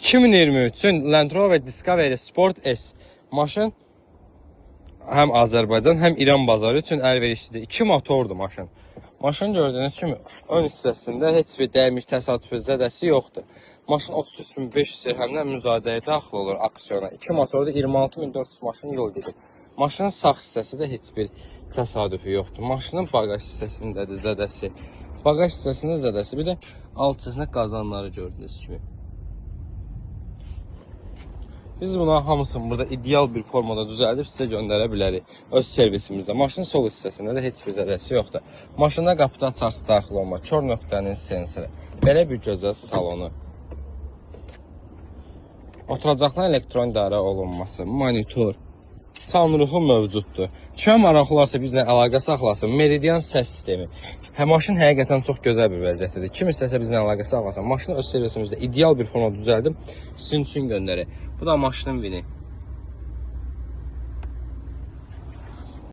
2023-ün Land Rover Discovery Sport S. Maşın həm Azərbaycan, həm İran bazarı üçün əlverişlidir. İki motordur maşın. Maşın gördüyünüz kimi ön hissəsində heç bir dəymiş təsadüfi zədəsi yoxdur. Maşın 33.500 dirhəmdən müzayədəyə daxil olur aksiyona. İki motorda 26.400 maşın yol gedir. Maşının sağ hissəsi də heç bir təsadüfi yoxdur. Maşının bagaj hissəsindədir zədəsi. Bagaj hissəsində zədəsi, bir də alt hissəsində qazanları gördüyünüz kimi. Biz buna hamısını burada ideal bir formada düzəldib sizə göndərə bilərik. Öz servisimizdə. Maşının sol hissəsində də heç bir zədəsi yoxdur. Maşında qapıda açarsız daxil olma, kör nöqtənin sensoru. Belə bir gözəl salonu. Oturacaqların elektron idarə olunması, monitor, sunroofu mövcuddur. Kimə maraqlı olarsa bizlə əlaqə saxlasın. Meridian səs sistemi. Hə, maşın həqiqətən çox gözəl bir vəziyyətdədir. Kim istəsə bizlə əlaqə saxlasın. Maşını öz servisimizdə ideal bir formada düzəldib sizin üçün göndərir. Bu da maşının vini.